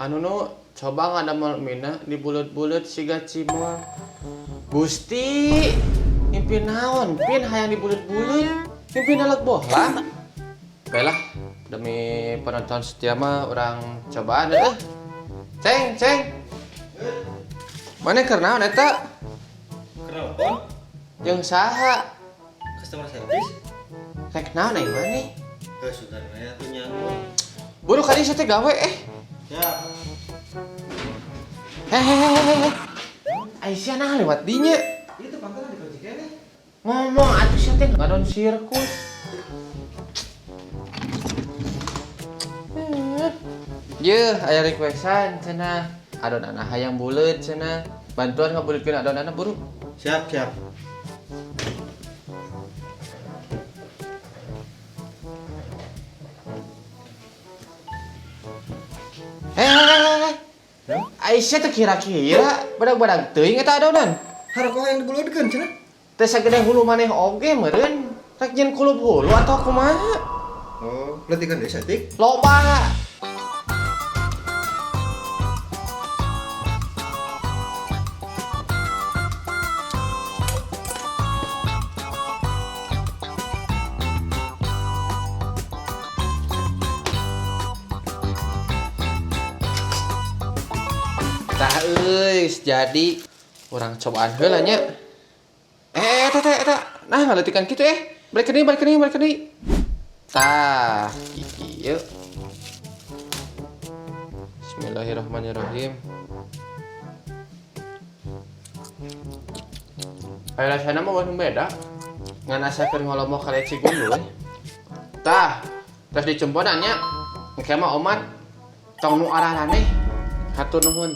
Anu nu coba ngadamel mina dibulet-bulet siga cimol. Gusti, mimpi naon pin hayang dibulet-bulet, mimpi nalek bohlam. Baiklah, demi penonton setia mah orang cobaan deh. Ceng, ceng. Mana keur naon eta? Keur nelpon? Jeung saha? Customer service. Rek naon ai maneh? Heuh, sugan we atuh nyanggung. Buru kali saya teh gawe eh. Siap. Hehehehe. Aisyah nah lewat dinya. Itu pangkalan dikunci keneh. Ngomong atuh sia teh ngadon sirkus. Yeuh, aya requestan cenah. Adonana hayang buleut cenah. Bantuan ngabuleutkeun adonana buru. Siap, siap. Hehehe. Aisyah teh kira-kira badag-badag teuing eta adonan. Haroko hayang dibuleutkeun cenah. Teh sagede hulu maneh oge meureun. Rek nyeun kulup hulu atau kumaha? Oh, letikan deui saeutik. Loba. Tah euy, jadi urang cobaan heula nya. Eta teh eta. Nah, ngaleutikan kitu eh. Balik deui, balik deui, balik deui. Tah, kieu. Bismillahirrahmanirrahim. Ayo rasana mah wah beda. Ngan asa keur ngolomok ka leci gundu we. Tah, terus dicemponan nya. Engke mah omat tong nu araraneh. Hatur nuhun.